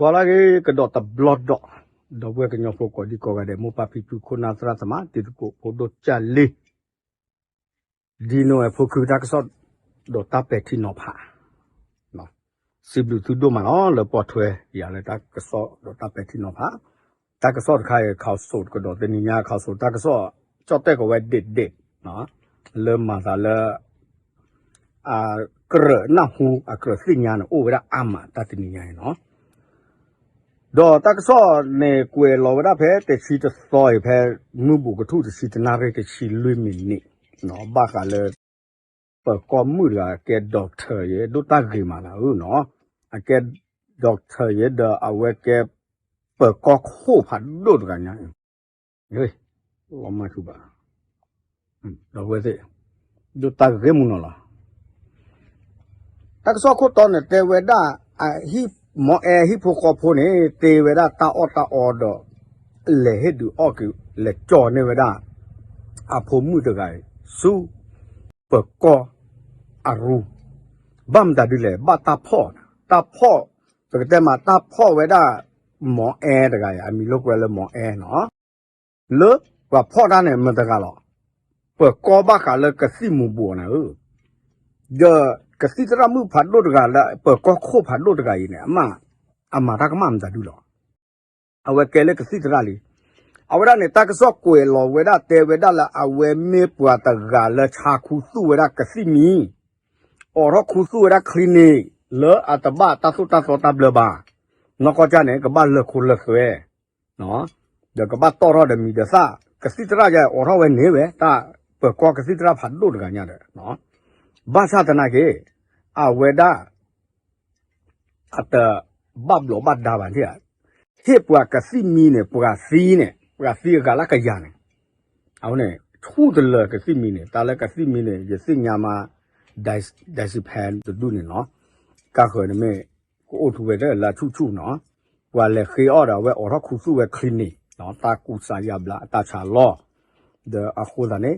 ပှၤလၢအဂ့ၤကဒီးတဘျီဒီး, ဒီပုၢ်ဝဲၢ်ကညီဖိကိးဒံကိးဂၤဒဲး မိၢ်ပၢ်ဖံဖု ခိၣ်နၢ်သရၣ်သမါ တံၤသကိးဖိဒိၣ်ကၢ်လံ, ဒ်နိဝဲဖိခုတၢ်ကစီၣ် ဒီးတၢ်ပဲာ်ထံနီၤဖး စံးဘျုးသုဒိၣ်မးလီၤ လၢပိာ်ထွဲယၤလၢတၢ်ကစီၣ်ဒီးတၢ်ပဲာ်ထံနီၤဖး, တၢ်ကစီၣ်တခါအံၤ ခးစိးကဒီးတနံၤညါ ခးစိးတၢ်ကစီၣ် ကၠီၣ်တဲၣ်ကဝဲဒ့ၣ်ဒ့ၣ် လၢမၤသးလၢ အကြၢးနၢ်ဟူ အကြၢးသ့ၣ်ညါန့ၣ် အိၣ်ဝဲဒၣ်အါမးတၢ်တနံၤညါအံၤနီၤ. ဒီးတၢ်ကစီၣ်န့ၣ် ကွဲးလီၤဝဲဒၣ်ဖဲတဆံတသီအံၤ ဖဲမုၢ်ဘူးကထူၣ်တဆံတနၣ်ရံၣ်တဆံလွံၢ်မံးနံး, ဘၣ်ဃးလၢ ပၢၤကီၢ်မုၣ်တဂၤ အကဲ doctor ယဲ ဒိၣ်တၢ်ဂ့ၤမးနၤဧၢနီၤ, အကဲ doctor ယဲဒီးအဝဲကဲ ပၢၤကီၢ်ခိၣ်ဖးဒိၣ်တဂၤညါ, လီၤမၢ်ထူဘၣ် ဒီးဝဲသ့ၣ် ဒိၣ်တၢ်ဂ့ၤမုၢ်နီၤလီၤ. တၢ်ကစီၣ်ခိၣ်တီန့ၣ် တဲဝဲဒၣ် အဟံၣ်မိၤအဲဟံၣ်ဖိဃီဖိန့ၣ် တ့ဝဲဒၣ်တၢ်အီၣ်တၢ်အီဒီး လဲၤဟ့ၣ်ဒုးအီၣ်က့ၤ လဲၤကၠီန့ၢ်ဝဲဒၣ် အဖိမုၣ်တဂၤအံၤ ဆူ ပၢၤကီၢ်အရူ, ဘၣ်မတၤဒ်လဲၣ် ဘၣ်တၢ်ဖီၣ်, တၢ်ဖီၣ် ပကတဲမး တၢ်ဖီၣ်ဝဲဒၣ် မိၤအဲတဂၤအံၤ အမံၤလိာ်ကွဲလၢမိၤအဲနီၤ, လၢပှၤဖီၣ်တၢ်န့ၣ် မတၤတဂၤလီၤ, ပၢၤကီၢ်ဘၣ်ဃးလၢကသံၣ်မူၤဘှီးနၤဧၢ, ဒီးကသံၣ်သရၣ်မုၣ်ဖးဒိၣ်တဂၤလၢ ပၢၤကီၢ်ခိၣ်ဖးဒိၣ်တဂၤအံၤန့ၣ် အမၤတၢ်ကမၣ်မတၤဒုလီၤ. အဝဲကဲလၢကသံၣ်သရၣ်လံ. အဝဲဒၣ်န့ၣ် တၢ်ကစီၣ်ကွဲးလီၤဝဲဒၣ် တဲဝဲဒၣ်လၢအဝဲမ့ၢ်ပှၤတဂၤလၢဆါခူသူၣ်ဝဲဒၣ်ကသံၣ်မံၤ, အိးထီၣ်ခူသူၣ်ဝဲဒၣ် clinic လၢအတဘၣ်တၢ်သိၣ်တၢ်သီတၢ်ဘျၢဘၣ်, နီၢ်ကီၢ်ကၢ်န့ၣ် ကဘၣ်လၢခိလၢသွဲ ဒီးကဘၣ်တီၣ်ထီၣ်ဒီးမံၤဒီးသၣ်, ကသံၣ်သရၣ်ယဲအိးထီၣ်ဝဲန့ၣ်ဝဲ တၢ်ပၢၤကီၢ်ကသံၣ်သရၣ်ဖးဒိၣ်တဂၤညါဒီး, ဘၣ်ဆၣ်သနာ်က့ အဝဲဒၣ် အတဘၣ်ဘျီးဘၣ်ဒါဘၣ်န့ၣ်, ဟ့ၣ်ပှၤကသံၣ်မံၤန့ၣ် ပှၤသံန့ၣ် ပှၤသံအဂၤလၢကယၤန့ၣ်, အဝဲန့ၣ် ဆူၣ်တလၢာ်ကသံၣ်မံၤန့ၣ် တၢ်လၢကသံၣ်မံၤန့ၣ် ယသ့ၣ်ညါမး ဒဲစံဖဲတဒူၣ်န့ၣ်နီၤ, ကါဃၢၤန့ၣ်မ့ၢ် ကအိၣ်ထူဝဲလၢအဆူၣ်ဆူၣ်နီၤ, ပှၤလဲၤဃ့အီၣ်ဒီးအဝဲအိးထီၣ်ခူသူၣ်ဝဲ clinic နီၤ, တၢ်ကူစါယါဘျါ အတၢ်ဆါလီၢ်, ဒီးအဃိသတးန့ၣ်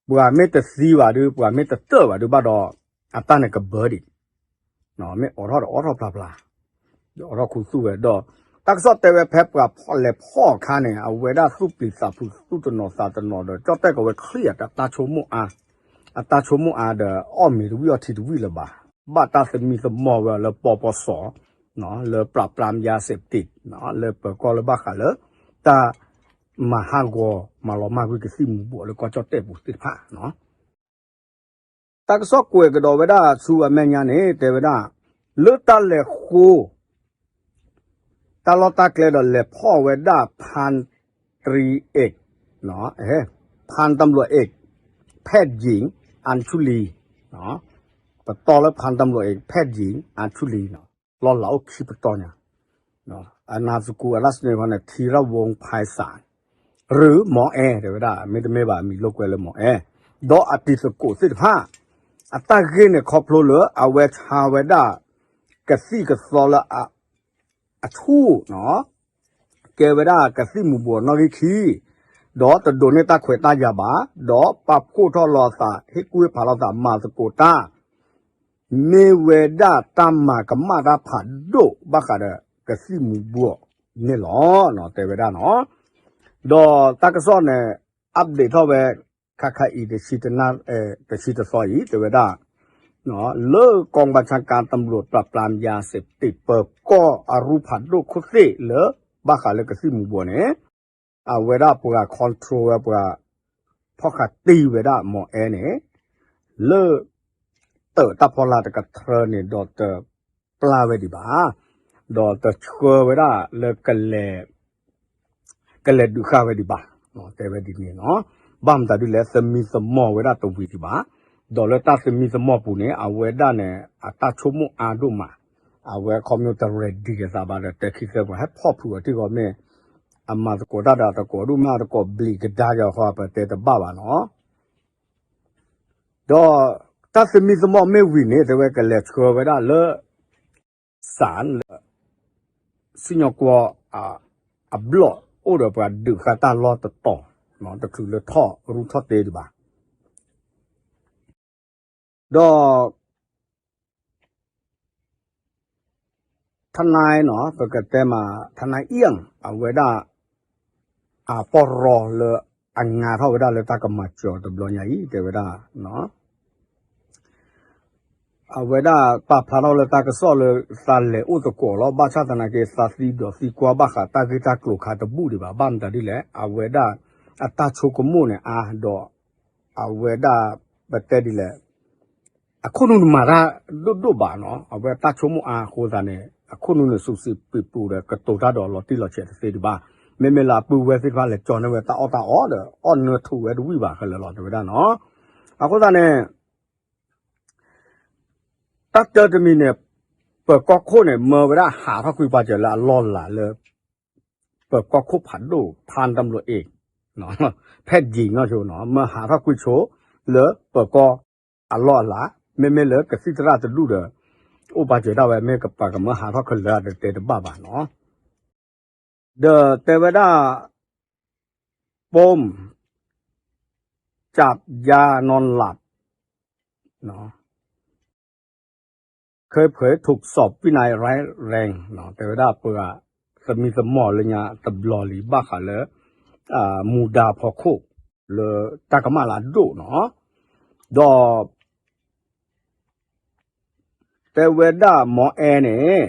ပှၤမ့ၢ်တသံဘၣ်ဒုး ပှၤမ့ၢ်တတၢၢ်ဘၣ်ဒုးဘၣ်ဒီး အတၢ်န့ၣ်ကဘၢဒံး, မ့ၢ်အိးထီၣ်ဒီးအိးထီၣ်ဖျါဖျါ, ဒီးအိးထီၣ်ခူသူၣ်ဝဲဒီး တၢ်ကစီၣ်တဲဝဲဖဲပှၤဖီၣ်လဲၤဖီၣ်အခါန့ၣ် အဝဲဒၣ်သူၣ်ပျံၤသးဖုးသူၣ်တနီၤသးတနီၤဒီး ကၠီၣ်တဲၣ်ကဝဲချံအတၢ်ဆိကမိၣ်အါ, အတၢ်ဆိကမိၣ်အါဒီး အီၣ်မ့ၤတဝံၣ်အီထံတဝံၣ်လၢၤဘၣ်, ဘၣ်တၢ်သမံသမိးဝဲလၢပီပီစီၤ လၢပျၢ်ပျၢ်ယၤစဲးတံး လၢပၢၤကီၢ်လၢဘၣ်ဃးလၢ တၢ်မၤဟးဂီၤ မၤလီၤမၢ်ကွံာ်ကသံၣ်မူၤဘှီးလၢကီၢ်ကၠီၣ်တဲၣ်ပူၤသ့ၣ်တဖၣ် တၢ်ကစီၣ်ကွဲးကဒီးဝဲဒၣ်ဆူအမဲာ်ညါန့ၣ် တဲဝဲဒၣ် လၢတၢ်လဲၤဃိ တၢ်လီၢ်တၢ်ကျဲဒီးလဲၤဖီၣ်ဝဲဒၣ် พันตรีเอก พันตำรวจเอก แพทย์หญิง อัญชุลี ပတီၢ်လၢ พันตำรวจเอก แพทย์หญิง อัญชุลี လီၤလးအိၣ်ခံပတီၢ်ညါ အနၢ်သကူအလၢစန့ၣ်ခီန့ၣ် ထံရဝုန်းภายสาร ရူမီၤအဲၣ် တဲဝဲဒၣ် မ့တမ့ၢ်ဘၣ် အမံၤလိာ်ကွဲလၢမီၤအဲၣ် ဒီးအတံၤသကိးသ့ၣ်တဖၣ် အတၢ်ဂ့ၢ်န့ၣ်ခီဖျိလၢအဝဲဆါဝဲဒၣ် ကသံၣ်ကသီလၢ အဆူၣ် ကဲဝဲဒၣ်ကသံၣ်မူၤဘှီးနီၣ်ဂံၢ်ခံ ဒီးတဒိးန့ၢ်တၢ်ခွဲးတၢ်ယာ်ဘၣ် ဒီးပာ်ဖှိၣ်ထီၣ်လိာ်သး ဟ့ၣ်ကူၣ်ဟ့ၣ်ဖးလိာ်သး မၤသကိးတၢ် မ့ၢ်ဝဲဒၣ်တၢ်မၤကမၣ်တၢ်ဖးဒိၣ်ဘၣ်ဃးဒီးကသံၣ်မူၤဘှီးန့ၣ်လီၤ တဲဝဲဒၣ်နီၤ. ဒီးတၢ်ကစီၣ်န့ၣ် update ထီၣ်ဝဲ ခါခါအံၤ တဆံတသီအံၤ တဲဝဲဒၣ် လၢ กองบัญชาการตำรวจปราบปรามยาเสพติด ပၢၤကီၢ်အရူဖးဒိၣ်ခိၣ်သ့ၣ်လၢ ဘၣ်ဃးလၢကသံၣ်မူၤဘှီးန့ၣ် အဝဲဒၣ်ပှၤ control ဝဲပှၤ ဖီၣ်ဃာ်တံၢ်ဝဲဒၣ်မီၤအဲၣ်န့ၣ် လၢ တၢးတၢ်ဖီလာ်တကထြၢန့ၣ်ဒီးတပျၢ်ဝဲဒံးဘၣ်, ဒီးတဆှၢဝဲဒၣ်လၢ ကလဲၤဒုးဃာ်ဝဲဒံးဘၣ်, တဲဝဲဒ်န့ၣ်လီၤ. ဘၣ်မတၤဒ်လဲၣ် သမံသမိးဝဲဒၣ်တဝံၤဒံးဘၣ်, ဒီးလၢတၢ်သမံသမိးပူၤန့ၣ် အဝဲဒၣ်န့ၣ် အတၢ်ဆိကမိၣ်အါဒိၣ်မး, အဝဲခီဖျိတရဲၣ်ဒံးက့ၤသးဘၣ်ဒီး တဲခံသၢပှၤ ဟဲဖီၣ်ဖုးအီၤထံဂီၢ်မ့ၢ် အမၤသကိးတၢ်ဒီးတကိးဒိၣ်မး တကိးဘျံးကဒါက့ၤအဃိ ပတဲတဘၣ်ဘၣ်နီၤ. ဒီးတၢ်သမံသမိးမ့ၢ်ဝံၤန့ၣ် တဲဝဲကလဲၤဆှၢဝဲဒၣ်လၢ စၣ်လၢ စံၣ်ညီၣ်ကွီၢ် အဘျီၣ်အိၣ်ဒီးပှၤဒုးဃာ်တၢ်လီၢ်တတီၤ တချုးလၢထီၣ်ရူၢ်ထီၣ်တ့ဒံးဘၣ်. ဒီး ထနၢ်နီၤ ပကတဲမး ထနၢ်အံၣ် အဝဲဒၣ် အပီၢ်ရီလၢအငါထီၣ်ဝဲဒၣ်လၢတၢ်ကမၤစၢၤတဘျီညါအံၤ တဲဝဲဒၣ် အဝဲဒၣ်ပာ်ဖျါထီၣ်လၢတၢ်ကစီၣ်လၢသးလဲၤအိၣ်သကိးလီၤ. ဘၣ်ဆၣ်သနာ်က့ သးသံဒီးသံကွၢ်ဘၣ်ဃးတၢ်ဂ့ၢ်တၢ်ကျိၤခါတဘူၣ်ဒံးဘၣ်. ဘၣ်မတၤဒ်လဲၣ် အဝဲဒၣ်အတၢ်ဆိကမိၣ်န့ၣ်အါ ဒီးအဝဲဒၣ်ပတဲဒ်လဲၣ် အခိၣ်နူာ်န့ၣ်မၤတၢ်ဒိၣ်ဒိၣ်ဘၣ်နီၤ. အဝဲတၢ်ဆိကမိၣ်အါအဃိသတးန့ၣ် အခိၣ်နူာ်န့ၣ်စူးစံးပံးပူၤဒီး ကတိၤတၢ်ဒီးလီၤတံၢ်လီၤဆဲးတသ့ဒံးဘၣ်. မ့မ့ၢ်လၢအပုၢ်ဝဲၢ်သ့ၣ်တဖၣ်လဲၤကၠီန့ၢ်ဝဲတၢ်အီၣ်တၢ်အီဒီး အီၣ်နၢထူးဝဲတဝံၣ်ဘၣ်ခဲလၢာ်လီၤ တဲဝဲဒၣ်နီၤ. အဃိသတးန့ၣ် တၢ်တၢတမံၤန့ၣ် ပၢၤကီၢ်ခိၣ်န့ၣ် မၢဝဲဒၣ်ဟးထီၣ်ကွံာ်ပှၤစၢၤလၢအလီၢ်လၤလၢ ပၢၤကီၢ်ခိၣ်ဖးဒိၣ် ဖါတံၢ်လီၤအ့ ဖဲၣ်ယံၤနီၢ်ဆိနီၤ မၢဟးထီၣ်ကွံာ်ဆိ လၢပၢၤကီၢ်အလီၢ်အလၤ မ့မ့ၢ်လၢကသံၣ်သရၣ်တဒူၣ်ဒီး အိၣ်ပှၤစၢၤဒၣ်ဝဲ မ့ၢ်ကပၤကမၢဟးထီၣ်ခဲလၢာ်တတဲတဘၣ်ဘၣ်နီၤ. ဒီးတဲဝဲဒၣ် ပိၢ် ကၠးယါနီၢ်လး ခဲဖဲထုးစီၤပံနၢ်ရဲၣ်ရဲၣ် တဲဝဲဒၣ်ပှၤသမံသမိးလၢညါတဘျီလံ ဘၣ်ဃးလၢ မူဒါဖီခိၣ် လၢတၢ်ကမၣ်လၢအဒိၣ်နီၤ ဒီး တဲဝဲဒၣ်မီၤအဲၣ်န့ၣ်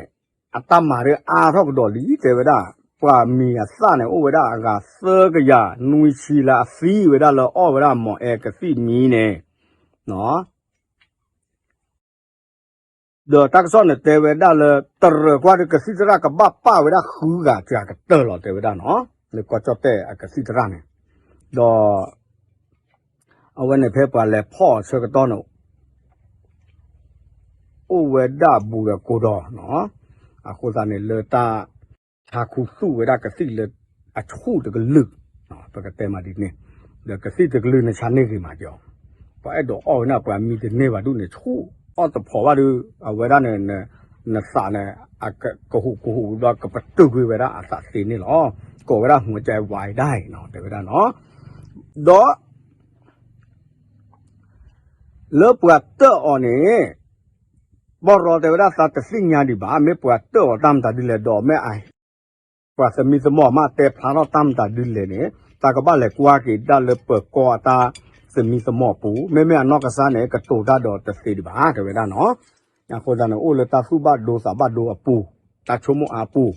အတၢ်မၤဒၣ်အါထီၣ်ကဒီးလံ တဲဝဲဒၣ် ပှၤမံၤအသၣ်န့ၣ် အိၣ်ဝဲဒၣ်အဂၤသၢကယၤနွံဆံလၢအသံဝဲဒၣ်လၢအီၣ်ဝဲဒၣ်မီၤအဲၣ်ကသံၣ်မံၤန့ၣ် ဒီးတၢ်ကစီၣ်န့ၣ်တဲဝဲဒၣ်လၢ တရၢၢ်ကွၢ်ဒီးကသံၣ်သရၣ်ကဘၣ်ပာ်ဝဲဒၣ်ဃုဂၤစှၤကတၢၢ်လီၤ တဲဝဲဒၣ်နီၤ လၢကီၢ်ကၠီၣ်တဲၣ်အကသံၣ်သရၣ်န့ၣ် ဒီး အဝဲန့ၣ်ဖဲပှၤလဲၤဖီၣ်အဆၢကတီၢ်န့ၣ် အိၣ်ဝဲဒၣ်ဘူးဒီးကိးဒီးနီၤ အဃိသတးန့ၣ်လၢတၢ် ဆါခူသူၣ်ဝဲဒၣ်ကသံၣ်လၢအဆူၣ်တကလုာ် ပကတဲမးဒ်န့ၣ် ဒီးကသံၣ်တကလုာ်န့ၣ်ဆါန့ၢ်ဂ့ၤမးကီး ပှၤအဲၣ်ဒိးအီၣ်ဝဲန့ၣ် ပှၤမံတန့ၢ်ဘၣ်ဒူၣ်န့ၣ် ဆူၣ်အီၣ်တဖိးဘၣ်ဒီး အဝဲဒၣ်န့ၣ် နသးန့ၣ် ကဟူးကဟူးဒီးကပတုာ်ကွံာ်ဝဲဒၣ်အသးသ့န့ၣ်လီၤ. ကိးဝဲဒၣ် หัวใจวายได้နီၤ တဲဝဲဒၣ်နီၤ ဒီး လၢပှၤတၢၣ်အီၤန့ၣ် ဘီရီတဲဝဲဒၣ်သးတသ့ၣ်ညါဒံးဘၣ် မ့ၢ်ပှၤတၢၣ်အီၤတၢ်မတၤဒ်လဲၣ်ဒီး မ့ၢ်အ ပှၤသမံသမိးမးတဲဖျါထီၣ်တၢ်မတၤဒ်လဲၣ်န့ၣ် တၢ်ကဘၣ်လဲၤကွၢ်က့ၤဒၣ်လၢပၢၤကီၢ်အတၢ်သမံသမိးအပူၤ မ့မ့ၢ်အနီၢ်ကစၢ်န့ၣ် ကတိၤတၢ်ဒီးတသ့ဒံးဘၣ် တဲဝဲဒၣ်နီၤ. အဃိသတးန့ၣ် အိၣ်လၢတၢ်သူၣ်ဘၣ်ဒိသးဘၣ်ဒိအပူၤ တၢ်ဆိကမိၣ်အါပူၤ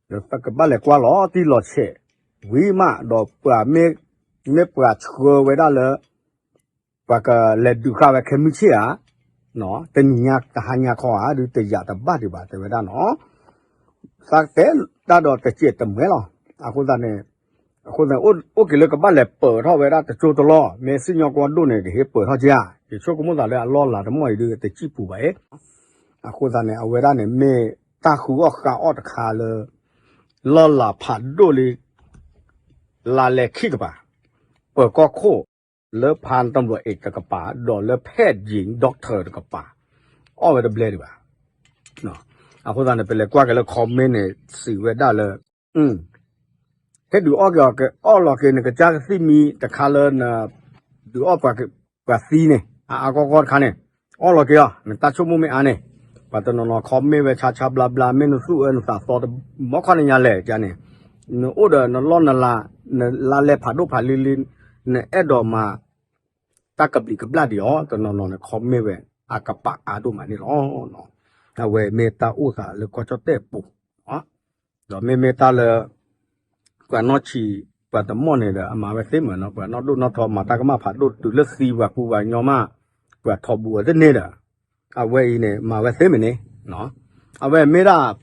ဒီးပကဘၣ်လဲၤကွၢ်လီၤတံၢ်လီၤဆဲး ဝံၤမး ဒီးပှၤမ့ၢ် မ့ၢ်ပှၤဆှၢဝဲဒၣ်လၢ ပှၤကလဲၤဒုးဃာ်ဝဲခဲမုၢ်ဆ့ၣ်ဧါ, တနံၤညါတဟါညါခီဧါ ဒုးတယာ်တဘၣ်ဒံးဘၣ် တဲဝဲဒၣ်နီၤ. သးတဲတၢ်ဒီးတစဲးတမဲလီၤ. အဃိသတးန့ၣ် အဃိသတးန့ၣ် အိၣ်က့ၤလၢကဘၣ်လဲၤပၢၢ်ထီၣ်ဝဲဒၣ်တကၠိတလီၢ် မ့ၢ်စံၣ်ညီၣ်ကွီၢ်ဒိၣ်န့ၣ် ကဟ့ၣ်ပၢၢ်ထီၣ်က့ၤဧါ. ယဆိကမိၣ်သးလၢအလီၢ်လၤတမီၢ်အံၤဒုးတစံၣ်ပူၤဘၣ်အံၤ. အဃိသတးန့ၣ် အဝဲဒၣ်န့ၣ်မ့ၢ်တၢ်ဃုအီၣ်ဃုအီတခါလၢ လီၢ်လၤဖးဒိၣ်လံ လါလဲခံတကပၤ, ပၢၤကီၢ်ခိၣ် လၢဖါတံၢ်လီၤအ့းတကပၤ ဒီးလၢဖဲၣ်ယံၤ doctor တကပၤ အီၣ်ဝဲတဘျဲဒံးဘၣ်. အဃိသတးန့ၣ် ပလဲၤကွၢ်က့ၤလၢ comment န့ၣ် စံးဝဲဒၣ်လၢ ဟ့ၣ်ဒုးအီၣ်က့ၤအီၣ်လီၤက့ၤ နကစၢ်ကသံၣ်မံတခါလၢန ဒုးအီၣ်ပှၤသံန့ၣ် အအါကီကီတခါန့ၣ် အီၣ်လီၤက့ၤအီၤ နတၢ်ဆိကမိၣ်မ့ၢ်အါန့ၣ်. ပှၤတနီၤနီၤ comment ဝဲဆါဆါဘျါဘျါ မ့ၢ်နသူၣ်အၢနသးသီတမီၢ်ခီန့ၣ်ညါလဲၣ် ကန့ၣ် နအိၣ်ဒီးနလီၢ်နလၤ နလါလဲဖးဒိၣ်ဖးလံလံ နအဲၣ်ဒိးမၤ တၢ်ကဘျံးကဘျၣ်ဒံးအီၤ တနီၤနီၤန့ၣ် comment ဝဲ အကပာ်အါဒိၣ်မးန့ၣ်လီၤ. အဝဲမ့ၢ်တၢ်အိၣ်သးလၢကီၢ်ကၠီၣ်တဲၣ်ပူၤ ဒီးမ့မ့ၢ်တၢ်လၢ ပှၤနီၢ်ဆံး ပှၤတမီၢ်န့ၣ်ဒီး အမၤဝဲသ့မးနီၤ ပှၤနီၢ်ဒိၣ်နီၢ်ထီမၤတၢ်ကမၣ်ဖးဒိၣ်တုၤလၢသံပှၤကူပှၤညီမး ပှၤထီၣ်ဘူးအီၤတန့ၢ်ဒီး အဝဲအံၤန့ၣ် မၤဝဲသ့မးန့ၣ် အဝဲမ့ၢ်ဒၣ်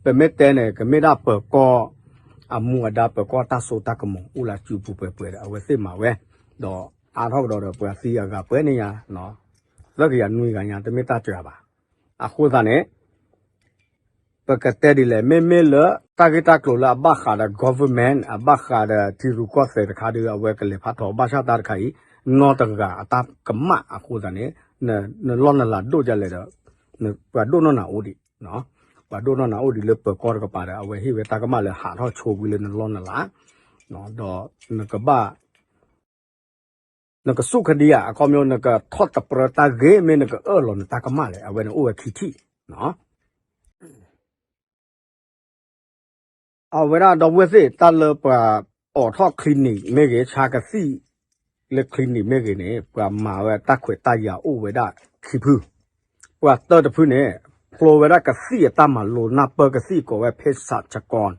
ပမ့ၢ်တဲန့ၣ် ကမ့ၢ်ဒၣ်ပၢၤကီၢ် အမူအဒါပၢၤကီၢ်တၢ်စိတၢ်ကမီၤ အိၣ်လၢစုပူၤပှဲၤပှဲၤဒီး အဝဲသ့ၣ်မၤဝဲ ဒီးအါထီၣ်ကဒီးဒီးပှၤသံအဂၤပှဲၤန့ၣ်ညါ သၢကယၤနွံကယၤညါ တမ့ၢ်တၢ်စှၤဘၣ်. အဃိသတးန့ၣ် ပကတဲဒ်လဲၣ် မ့မ့ၢ်လၢတၢ်ဂ့ၢ်တၢ်ကျိၤလၢအဘၣ်ဃးဒီး government အဘၣ်ဃးဒီးထံရူၢ်ကီၢ်သဲးတခါဒီး အဝဲကလဲၤဖးထီၣ်ဘၣ်ဆၣ်တၢ်တခါအံၤ နီတဂၤအတၢ်ကမၣ်အဃိသတးန့ၣ် နလီၢ်နလၤဒိၣ်ဒ်လဲၣ်ဒီး ပှၤဒိၣ်နီၢ်နၤအိၣ်ဒံး ပှၤဒိၣ်နီၢ်နၤအိၣ်ဒံးလၢပၢၤကီၢ်တကပၤဒီး အဝဲဟ့ၣ်ဝဲတၢ်ကမၣ်လၢဟးထီၣ်ဆိဝံၤလၢနလီၢ်နလၤ ဒီးနကဘၣ် နကစူၢ်ကဒံဧါ အခီပညီ နကထီၣ်တပြၢတၢ်ဂ့ၢ် မ့ၢ်နကအၢၣ်လီၤနတၢ်ကမၣ်လဲၣ် အဝဲန့ၣ်အိၣ်ဝဲခံထံၣ်. အဝဲဒၣ်ဒီပုၢ်ဝဲၢ်သ့ၣ် တၢ်လၢပှၤအိးထီၣ် clinic မ့ၢ်ဂ့ၤ ဆါကသံၣ်လၢ clinic မ့ၢ်ဂ့ၤန့ၣ် ပှၤမၤဝဲတၢ်ခွဲးတၢ်ယာ်အိၣ်ဝဲဒၣ်ခံဖု, ပှၤတၢတဖုန့ၣ် ဖျိဝဲဒၣ်ကသံၣ်အတၢ်မၤလိ နၢ်ပၢၢ်ကသံၣ် ကိးဝဲ เพศรัชกร,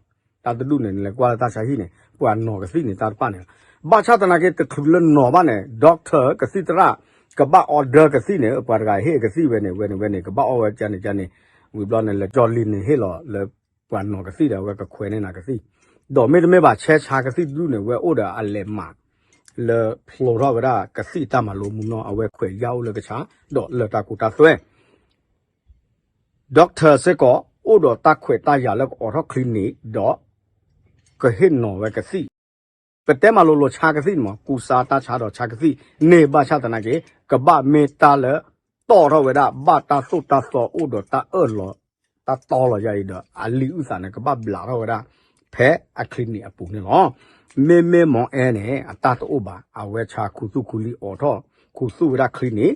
တၢ်တဒူၣ်န့ၣ် နလဲၤကွၢ်လၢတၢ်ဆါဟံၣ်န့ၣ် ပှၤနီၤကသံၣ်န့ၣ် တၢ်တဖၣ်န့ၣ်လီၤ. ဘၣ်ဆၣ်သနာ်က့ တချုးလၢနီၤဘၣ်န့ၣ် doctor ကသံၣ်သရၣ် ကဘၣ် order ကသံၣ်န့ၣ် ပှၤတဂၤဟ့ၣ်ကသံၣ်ဝဲန့ၣ် ဝဲန့ၣ်ဝဲန့ၣ် ကဘၣ်အီၣ်ဝဲကန့ၣ်ကန့ၣ်, ဝံၤဘျီန့ၣ် လဲၤကၠီလံန့ၣ် ဟ့ၣ်လီၤလၢပှၤနီၤကသံၣ်ဒီး အဝဲကခွဲးန့ၢ်နၤကသံၣ်, ဒီးမ့တမ့ၢ်ဘၣ် ဆဲးဆါကသံၣ်တဒူၣ်န့ၣ် ဝဲအိၣ်ဒီးအလဲၤမး လၢဖျိထီၣ်ဝဲဒၣ်ကသံၣ်တၢ်မၤလိမူနီၢ် အဝဲခွဲးယာ်အိၣ်လၢကဆါ ဒီးလၢတၢ်ကူတၢ်သွဲ doctor စ့ၢ်ကီး အိၣ်ဒီးတၢ်ခွဲးတၢ်ယာ်လၢကအိးထီၣ် clinic ဒီး ကဟ့ၣ်နီၤဝဲကသံၣ်, ပတဲမၤလိလိာ်ဆါကသံၣ်န့ၣ်မး ကူစါတၢ်ဆါဒီးဆါကသံၣ်န့ၣ် ဘၣ်ဆၣ်သနာ်က့ ကဘၣ်မ့ၢ်တၢ်လၢ တီၣ်ထီၣ်ဝဲဒၣ် ဘၣ်တၢ်သိၣ်တၢ်သီအိၣ်ဒီးတၢ်အၢၣ်လီၤ တၢ်တီလီၤယၤအံၤဒီး အလံာ်အုၣ်သးန့ၣ် ကဘၣ်ဘျးထီၣ်ဝဲဒၣ် ဖဲအ clinic အပူၤန့ၣ်လီၤ. မ့မ့ၢ်မီၤအဲၣ်န့ၣ် အတၢ်တအိၣ်ဘၣ် အဝဲဆါခူသူၣ်ခူလံၤအိးထီၣ် ခူသူၣ်ဝဲဒၣ် clinic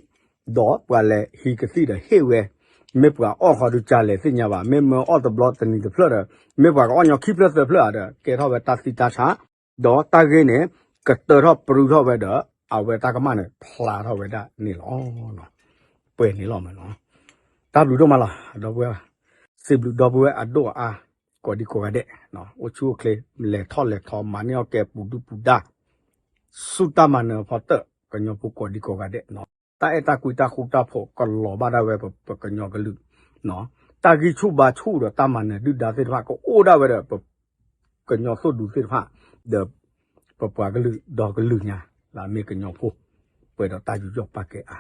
ဒီးပှၤလဲၤဟံးကသံၣ်ဒီးဟ့ၣ်ဝဲ, မ့ၢ်ပှၤအီၣ်ဃီဒုးကလဲၤသ့ၣ်ညါဘၣ်, မ့ၢ်မၢအီၣ်တဘျီတနံၤတဖျၢၣ်ဒီး မ့ၢ်ပှၤကအီၣ်ညီခံဖျၢၣ်သၢဖျၢၣ်ဧါဒီး ကဲထီၣ်ဝဲတၢ်သံတၢ်ဆါ, ဒီးတၢ်ဂ့ၢ်န့ၣ် ကတၢထီၣ်ပြူထီၣ်ဝဲဒီး အဝဲတၢ်ကမၣ်န့ၣ် ဖျါထီၣ်ဝဲဒၣ်န့ၣ်လီၤ. ပှဲၤန့ၣ်လီၤမးနီၤ. တၢ်ဘျုးဒိၣ်မးလီၤ ဒီပုၢ်ဝဲၢ်, စံးဘျုးဒီပုၢ်ဝဲၢ်အဒိၣ်အအါ ကိးဒံကိးဂၤဒဲး, အိၣ်ဆူၣ်အိၣ်ချ့ လဲၤထီၣ်လဲၤထီ မၤန့ၢ်အီၣ်ကဲပူၤဒုၣ်ပူၤဒါ ဆူတၢ်မၤနၢၤအဖီတၢၣ် ကညီဖိကိးဒံကိးဂၤဒဲး, တၢ်အဲၣ်တၢ်ကွံတၢ်ဃူတၢ်ဖိးကလီၤဘၣ်ဒၣ်ဝဲပကညီကလုာ်, တၢ်ဂံၢ်ဆူၣ်ဘါဆူၣ်ဒီးတၢ်မၤနၢၤဒုၣ်ဒါသ့ၣ်တဖၣ် ကအိၣ်ဒၣ်ဝဲဒီးပ ကညီသိၣ်ဒူသ့ၣ်တဖၣ် ဒီးပပှၤကလုာ်ဒီကလုာ်ညါ လၢအမ့ၢ်ကညီဖိ ပှဲၤဒီးတၢ်ယူးယီၣ်ပာ်ကဲအါ